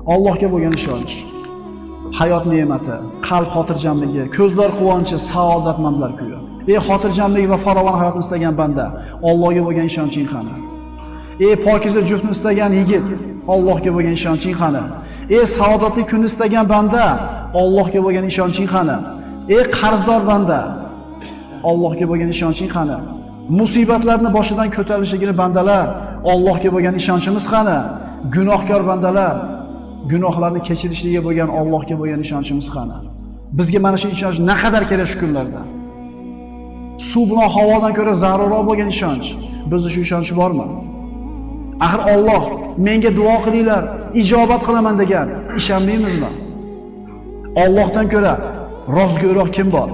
Allohga bo'lgan ishonch, hayot ne'mati, qalb xotirjamligi, ko'zlar quvonchi, saodatmandlar kuyi. Ey xotirjamlik va farovon hayotni istagan banda, Allohga bo'lgan ishonching qani? Ey pokiza juftni istagan yigit, Allohga bo'lgan ishonching qani? Ey saodatli kunni istagan banda, Allohga bo'lgan ishonching qani? Ey qarzdor banda, Allohga bo'lgan ishonching qani? Musibatlarni boshidan ko'tarilishligini bandalar, Allohga bo'lgan ishonchimiz qani? Gunohkor bandalar, gunohlarni kechirishligiga bo'lgan Allohga bo'lgan ishonchimiz qani? Bizga mana shu ishonch naqadar kerak shu kunlarda. Suv bilan havodan ko'ra zarurroq bo'lgan ishonch. Bizda shu ishonch bormi? Axir Alloh menga duo qilinglar, ijobat qilaman degan, ishonmaymizmi? Allohdan ko'ra rostgo'yroq kim bor?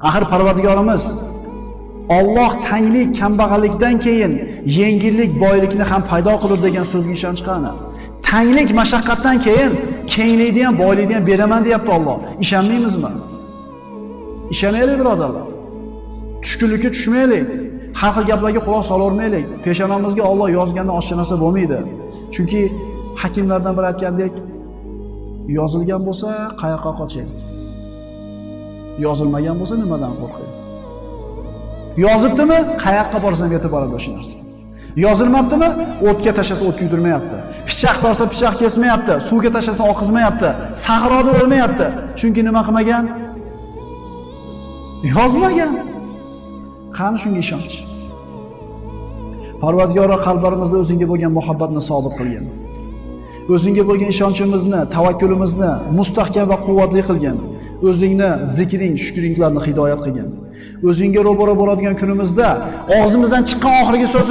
Axir Parvardigorimiz Alloh tanglik, kambag'allikdan keyin yengillik, boylikni ham paydo qilur degan so'zga ishonch qani? Tanglik, mashaqqatdan keyin kenglikni ham, boylikni ham beraman deyapti Alloh. Ishonmaymizmi? Ishonaylik birodarlar. Tushkunlikka tushmaylik. Har xil gaplarga quloq solavermaylik. Peshonamizga Alloh yozgandan oshcha narsa bo'lmaydi. Chunki hakimlardan biri aytgandek, yozilgan bo'lsa qayoqqa qochaylik? Yozilmagan bo'lsa nimadan qo'rqaylik? Yozibdimi? Qayoqqa borsam yetib boradi o'sha narsa. Yozilmabdimi? O'tga tashlasa o't kuydirmayapti. Pichoq tortsa pichoq kesmayapti, suvga tashlasa oqizmayapti, sahroda o'lmayapti. Chunki nima qilmagan? Yozmagan. Qani shunga ishonch? Parvardigoro qalblarimizda o'zingga bo'lgan muhabbatni sobit qilgin. O'zingga bo'lgan ishonchimizni, tavakkulimizni mustahkam va quvvatli qilgin. O'zingni zikring, shukringlarni hidoyat qilgin. O'zingga ro'baro bo'ladigan kunimizda og'zimizdan chiqqan oxirgi so'z